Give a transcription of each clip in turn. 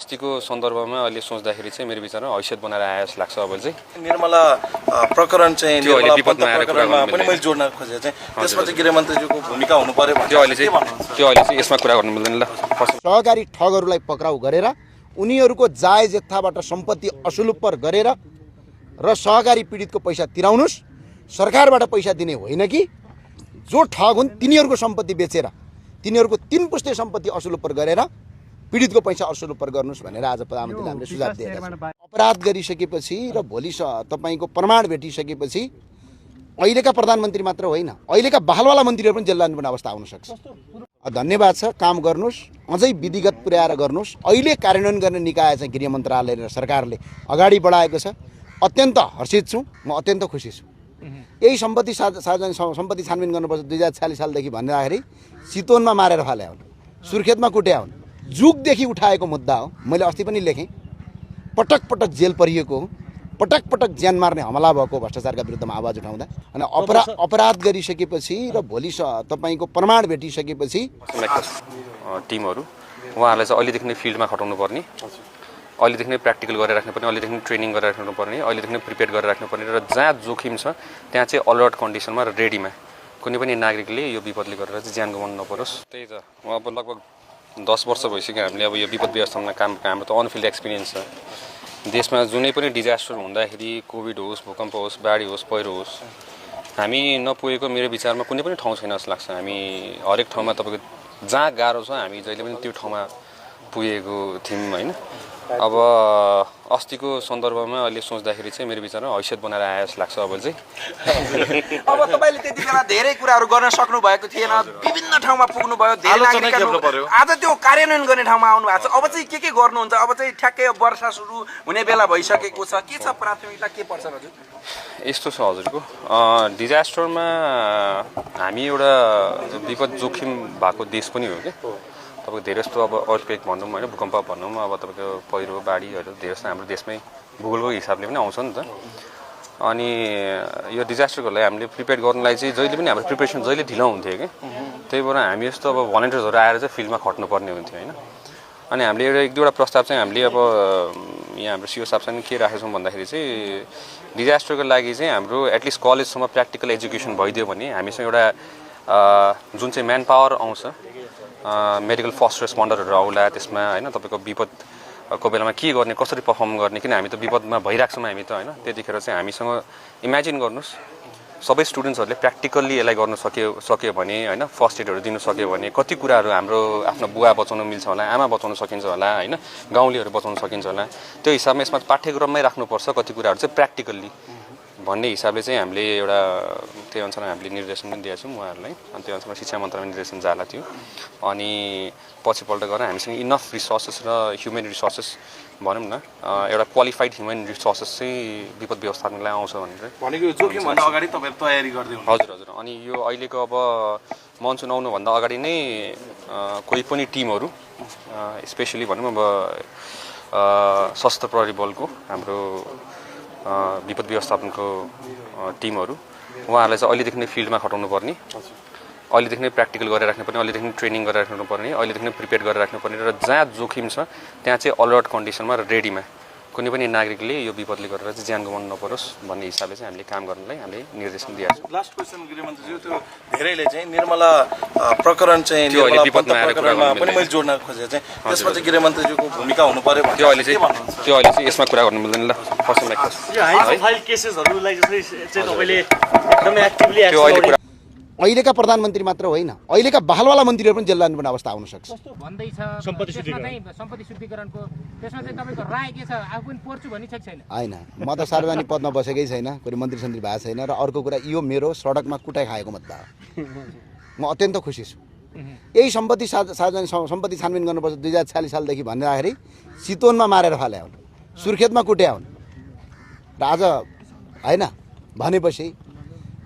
अस्तिको सन्दर्भमा अहिले सोच्दाखेरि चाहिँ मेरो विचारमा हैसियत बनाएर आए जस्तो लाग्छ। अब चाहिँ निर्मला प्रकरण चाहिँ त्यो अहिले विपदमा आएर प्रकरणमा पनि मैले जोड्न खोजेँ चाहिँ त्यसमा चाहिँ गृहमन्त्रीज्यूको भूमिका हुनु पर्यो त्यो अहिले चाहिँ यसमा कुरा गर्नु मिल्दैन। ल, सहकारी ठगहरूलाई पक्राउ गरेर उनीहरूको जायज जत्थाबाट सम्पत्ति असुलुप्पर गरेर र सहकारी पीडितको पैसा तिराउनुस्, सरकारबाट पैसा दिने होइन कि जो ठग हुन् तिनीहरूको सम्पत्ति बेचेर तिनीहरूको 3 पुस्ते सम्पत्ति असुलुप्पर गरेर पीडितको पैसा असुलुप्पर गर्नुस् भनेर आज प्रधानमन्त्रीले हामीले सुझाव दिएका छन्। अपराध गरिसकेपछि र भोलि तपाईको प्रमाण भेटिसकेपछि अहिलेका प्रधानमन्त्री मात्र होइन, अहिलेका बहालवाला मन्त्रीहरू पनि जेल जानुपर्ने अवस्था आउन सक्छ। धन्यवाद छ, काम गर्नुस्, अझै विधिगत पुर्याएर गर्नुस्। अहिले कार्यान्वयन गर्ने निकाय चाहिँ गृह मन्त्रालय र सरकारले अगाडि बढाएको छ। अत्यन्त हर्षित छु, म अत्यन्त खुसी छु। यही सम्पत्ति छानबिन गर्नुपर्छ 2046 सालदेखि भन्दाखेरि चितवनमा मारेर फाले हुन्, सुर्खेतमा कुट्या हुन्, जुगदेखि उठाएको मुद्दा हो। मैले अस्ति पनि लेखेँ, पटक पटक जेल परिएको हो, पटक पटक ज्यान मार्ने हमला भएको भ्रष्टाचारका विरुद्धमा आवाज उठाउँदा अनि अपराध गरिसकेपछि र भोलि तपाईँको प्रमाण भेटिसकेपछि टिमहरू उहाँहरूलाई चाहिँ अहिलेदेखि नै फिल्डमा खटाउनु पर्ने, अहिलेदेखि नै प्र्याक्टिकल गरेर राख्नुपर्ने, अहिलेदेखि नै ट्रेनिङ गरेर राख्नुपर्ने, अहिलेदेखि नै प्रिपेयर गरेर राख्नुपर्ने र जहाँ जोखिम छ त्यहाँ चाहिँ अलर्ट कन्डिसनमा र रेडीमा कुनै पनि नागरिकले यो विपदले गरेर चाहिँ ज्यान गुमाउनु नपरोस्। त्यही त अब लगभग 10 वर्ष भइसक्यो हामीले अब यो विपद व्यवस्थापनमा हाम्रो त अनफिल्ड एक्सपिरियन्स छ। देशमा जुनै पनि डिजास्टर हुँदाखेरि कोभिड होस्, भूकम्प होस्, बाढी होस्, पहिरो होस्, हामी नपुगेको मेरो विचारमा कुनै पनि ठाउँ छैन जस्तो लाग्छ। हामी हरेक ठाउँमा तपाईँको जहाँ गाह्रो छ हामी जहिले पनि त्यो ठाउँमा पुगेको थियौँ होइन। अब अस्तिको सन्दर्भमा अहिले सोच्दाखेरि चाहिँ मेरो विचारमा हैसियत बनाएर आए जस्तो लाग्छ। अब चाहिँ अब तपाईँले त्यति बेला धेरै कुराहरू गर्न सक्नु भएको थिएन, विभिन्न ठाउँमा पुग्नु भयो, धेरै नागरिकहरू आज त्यो कार्यान्वयन गर्ने ठाउँमा आउनु भएको छ। अब चाहिँ के गर्नुहुन्छ? अब चाहिँ ठ्याक्कै वर्षा सुरु हुने बेला भइसकेको छ, के छ प्राथमिकता के पर्छ हजुर? यस्तो छ हजुरको, डिजास्टरमा हामी एउटा विपद जोखिम भएको देश पनि हो कि तपाईँको धेरै जस्तो अब अर्थक्वेक भनौँ होइन, भूकम्प भनौँ, अब तपाईँको पहिरो बाढीहरू धेरै जस्तो हाम्रो देशमै भूगोलको हिसाबले पनि आउँछ नि त। अनि यो डिजास्टरको लागि हामीले प्रिपेयर गर्नलाई चाहिँ जहिले पनि हाम्रो प्रिपेरेसन जहिले ढिलो हुन्थ्यो कि, त्यही भएर हामी जस्तो अब भलन्टियर्सहरू आएर चाहिँ फिल्डमा खट्नुपर्ने हुन्थ्यो होइन। अनि हामीले एक दुईवटा प्रस्ताव चाहिँ हामीले अब यहाँ हाम्रो सिओ साहबसँग के राखेको छौँ भन्दाखेरि चाहिँ डिजास्टरको लागि चाहिँ हाम्रो एटलिस्ट कलेजसम्म प्र्याक्टिकल एजुकेसन भइदियो भने हामीसँग एउटा जुन चाहिँ म्यान पावर आउँछ, मेडिकल फर्स्ट रेस्पोन्डरहरू आउला त्यसमा होइन, तपाईँको विपदको बेलामा के गर्ने, कसरी पर्फर्म गर्ने, किन हामी त विपदमा भइरहेको छौँ हामी त होइन। त्यतिखेर चाहिँ हामीसँग इमेजिन गर्नुहोस् सबै स्टुडेन्ट्सहरूले प्र्याक्टिकल्ली यसलाई गर्नु सक्यो भने होइन, फर्स्ट एडहरू दिनु सक्यो भने कति कुराहरू हाम्रो आफ्नो बुवा बचाउनु मिल्छ होला, आमा बचाउनु सकिन्छ होला होइन, गाउँलेहरू बचाउनु सकिन्छ होला। त्यो हिसाबमा यसमा पाठ्यक्रममै राख्नुपर्छ कति कुराहरू चाहिँ प्र्याक्टिकल्ली भन्ने हिसाबले चाहिँ हामीले एउटा त्यही अनुसार हामीले निर्देशन पनि दिएका छौँ उहाँहरूलाई। अनि त्यो अनुसार शिक्षा मन्त्रालयमा निर्देशन जाला थियो। अनि पछिपल्ट गएर हामीसँग इनफ रिसोर्सेस र ह्युमन रिसोर्सेस भनौँ न, एउटा क्वालिफाइड ह्युमन रिसोर्सेस चाहिँ विपद व्यवस्थापनलाई आउँछ भनेको जोखिमभन्दा अगाडि तपाईँहरू तयारी गर्दै हुनुहुन्छ? हजुर। अनि यो अहिलेको अब मनसुन आउनुभन्दा अगाडि नै कोही पनि टिमहरू स्पेसली भनौँ अब सशस्त्र प्रहरी बलको हाम्रो विपद व्यवस्थापनको टिमहरू उहाँहरूलाई चाहिँ अहिलेदेखि नै फिल्डमा खटाउनु पर्ने, अहिलेदेखि नै प्र्याक्टिकल गरेर राख्नुपर्ने, अहिलेदेखि नै ट्रेनिङ गरेर राख्नुपर्ने, अहिलेदेखि नै प्रिपेयर गरेर राख्नुपर्ने र जहाँ जोखिम छ त्यहाँ चाहिँ अलर्ट कन्डिसनमा र रेडीमा कुनै पनि नागरिकले यो विपदले गरेर चाहिँ ज्यान गुमाउनु नपरोस् भन्ने हिसाबले चाहिँ हामीले काम गर्नलाई हामीले निर्देशन दिएका छौँ। लास्ट क्वेसन गृहमन्त्रीज्यू, त्यो धेरैले चाहिँ निर्मला प्रकरण चाहिँ विपदमा आएर पनि मैले जोड्न खोजेँ चाहिँ त्यसमा चाहिँ गृहमन्त्रीज्यूको भूमिका हुनु पर्यो त्यो अहिले चाहिँ यसमा कुरा गर्नु मिल्दैन। ल, पर्सनल केसेसहरूलाई जसरी चाहिँ तपाईँले एकदमै एक्टिभली अहिलेका प्रधानमन्त्री मात्र होइन, अहिलेका बहालवाला मन्त्रीहरू पनि जेल जानुपर्ने अवस्था आउन सक्छ। भन्दैछ सम्पत्ति शुद्धिकरणको त्यसमा चाहिँ तपाईँको राय के छ? आफू पनि पर्छु भन्ने छ छैन? होइन, म त सार्वजनिक पदमा बसेकै छैन, कुनै मन्त्री सन्त्री भएको छैन। र अर्को कुरा, यो मेरो सडकमा कुटाइ खाएको मुद्दा हो। म अत्यन्त खुसी छु। यही सम्पत्ति छानबिन गर्नुपर्छ 2046 सालदेखि भन्दाखेरि चितवनमा मारेर फाले हुन्, सुर्खेतमा कुट्या हुन् र आज होइन भनेपछि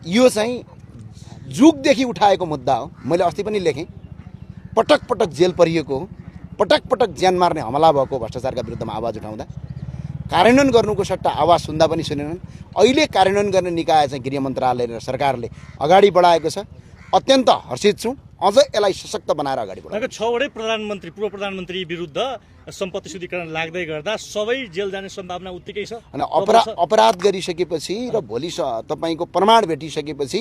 यो चाहिँ जुगदेखि उठाएको मुद्दा हो। मैले अस्ति पनि लेखेँ, पटक पटक जेल परिएको हो, पटक पटक ज्यान मार्ने हमला भएको भ्रष्टाचारका विरुद्धमा आवाज उठाउँदा कार्यान्वयन गर्नुको सट्टा आवाज सुन्दा पनि सुनेनन्। अहिले कार्यान्वयन गर्ने निकाय चाहिँ गृह मन्त्रालय र सरकारले अगाडि बढाएको छ। अत्यन्त हर्षित छौँ। अझ यसलाई सशक्त बनाएर अगाडि बढाउँ। 6वटै प्रधानमन्त्री पूर्व प्रधानमन्त्री विरुद्ध सम्पत्ति शुद्धिकरण लाग्दै गर्दा सबै जेल जाने सम्भावना उत्तिकै छ। अनि अपराध गरिसकेपछि र भोलि तपाईँको प्रमाण भेटिसकेपछि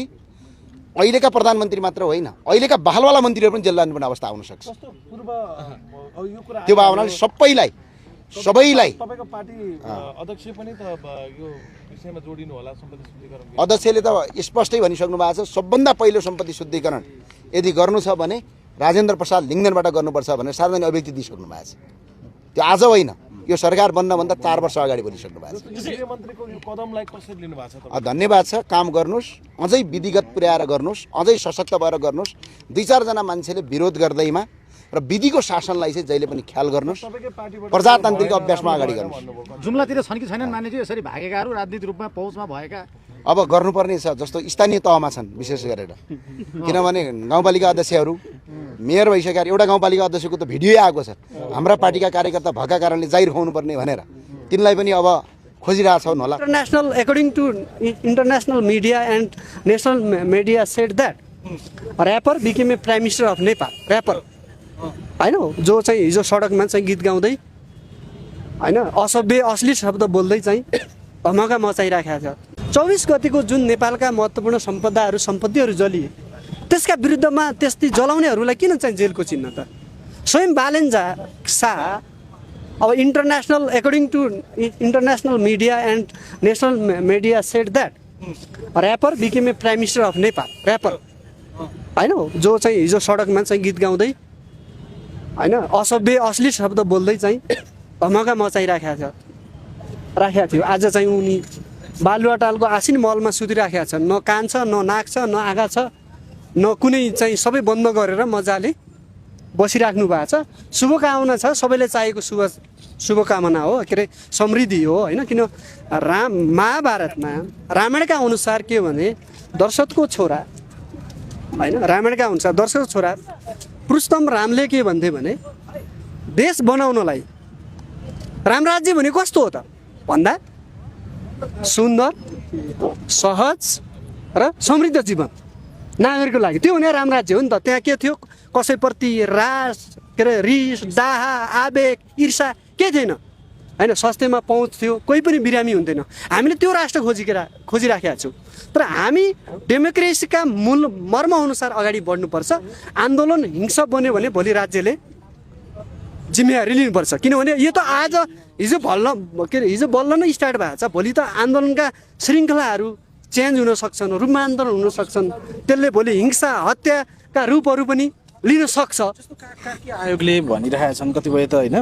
अहिलेका प्रधानमन्त्री मात्र होइन, अहिलेका बहालवाला मन्त्रीहरू पनि जेल जानुपर्ने अवस्था आउन सक्छ। त्यो भावनाले सबैलाई तपाईँको पार्टी अध्यक्ष पनि त यो विषयमा जोडिनु होला सम्पत्ति शुद्धिकरण। अध्यक्षले त स्पष्टै भनिसक्नु भएको छ, सबभन्दा पहिलो सम्पत्ति शुद्धिकरण यदि गर्नु छ भने राजेन्द्र प्रसाद लिङ्गदेनबाट गर्नुपर्छ भनेर सार्वजनिक अभिव्यक्ति दिइसक्नु भएको छ। त्यो आज होइन, यो सरकार बन्नभन्दा 4 वर्ष अगाडि बोलिसक्नु भएको छ। गृहमन्त्रीको यो कदमलाई कसरी लिनु भएको छ? धन्यवाद छ। काम गर्नुहोस्, अझै विधिगत पुर्याएर गर्नुहोस्, अझै सशक्त भएर गर्नुहोस्। 2-4 जना मान्छेले विरोध गर्दैमा र विधिको शासनलाई चाहिँ जहिले पनि ख्याल गर्नुहोस्, प्रजातान्त्रिक अभ्यासमा अगाडि गर्नुहोस्। जुम्लातिर छन् कि छैनन् मानिसहरू यसरी भागेकाहरू राजनीतिक रूपमा पहुँचमा भएका? अब गर्नुपर्ने छ, जस्तो स्थानीय तहमा छन् विशेष गरेर, किनभने गाउँपालिका अध्यक्षहरू मेयर भइसकेर एउटा गाउँपालिका अध्यक्षको त भिडियो आएको छ, हाम्रा पार्टीका कार्यकर्ता भएका कारणले जाहिर खुवाउनुपर्ने भनेर। तिनलाई पनि अब खोजिरहेछौँ होला। According to international media and national media said that rapper became a prime minister of Nepal. Rapper, होइन, जो चाहिँ हिजो सडकमा चाहिँ गीत गाउँदै होइन असभ्य अश्लील शब्द बोल्दै चाहिँ धमाका मचाइराखेको छ। 24 गतिको जुन नेपालका महत्त्वपूर्ण सम्पत्तिहरू जलिए त्यसका विरुद्धमा त्यस्तै जलाउनेहरूलाई किन चाहिँ जेलको चिन्ह त? स्वयं बालेन शाह अब according to international media and national media said that rapper became a prime minister of Nepal. Rapper, होइन, जो चाहिँ हिजो सडकमा चाहिँ गीत गाउँदै होइन असभ्य अश्लील शब्द बोल्दै चाहिँ धमाका मचाइराखेको थियो। आज चाहिँ उनी बालुवाटालको आसिन महलमा सुतिराखेका छन्। न कान छ, न नाक छ, न आँखा छ, न कुनै चाहिँ सबै बन्द गरेर मजाले बसिराख्नु भएको छ। शुभकामना छ, सबैले चाहेको शुभकामना हो, के अरे समृद्धि हो, होइन। किन महाभारतमा रामायणका अनुसार के भने दशरथको छोरा होइन, रामायणका अनुसार दशरथको छोरा पुरुषोत्तम रामले के भन्थे भने देश बनाउनलाई राम राज्य भने कस्तो हो त भन्दा सुन्दर, सहज र समृद्ध जीवन नागरिकको लागि, त्यो भने राम राज्य हो नि त। त्यहाँ के थियो? कसैप्रति रास, के अरे रिस, दाहा, आवेग, ईर्षा के थिएन, होइन। स्वास्थ्यमा पहुँच थियो, कोही पनि बिरामी हुन्थेन। हामीले त्यो राष्ट्र खोजिराखेका छौँ। तर हामी डेमोक्रेसीका मूल मर्म अनुसार अगाडि बढ्नुपर्छ। आन्दोलन हिंसा बन्यो भने भोलि राज्यले जिम्मेवारी लिनुपर्छ। किनभने यो त हिजो बल्ल नै स्टार्ट भएको छ। भोलि त आन्दोलनका श्रृङ्खलाहरू चेन्ज हुन सक्छन्, रूपान्तरण हुन सक्छन्। त्यसले भोलि हिंसा हत्याका रूपहरू पनि लिन सक्छ। कार्की आयोगले भनिरहेका छन् कतिपय त होइन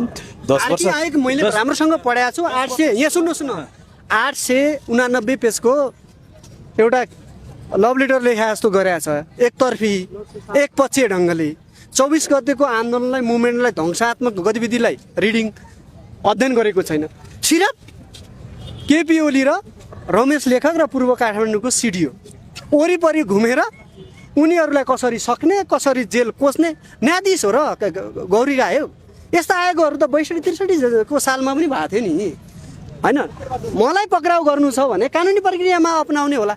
10 वर्ष आयोग मैले राम्रोसँग पढाएको छु। 800 यहाँ सुन्नु 889 पेजको एउटा लभ लेटर लेखा जस्तो गरेको छ। एकतर्फी एकपक्षीय ढङ्गले 24 गतेको आन्दोलनलाई, मुभमेन्टलाई, ध्वंसात्मक गतिविधिलाई अध्ययन गरेको छैन। सिर्फ केपी ओली र रमेश लेखक र पूर्व काठमाडौँको सिडिओ वरिपरि घुमेर उनीहरूलाई कसरी सक्ने, कसरी जेल कोस्ने न्यायाधीश हो र गौरी राय हो। यस्ता आयोगहरू त 62-63 को सालमा पनि भएको थियो नि, होइन। मलाई पक्राउ गर्नु छ भने कानुनी प्रक्रियामा अपनाउने होला।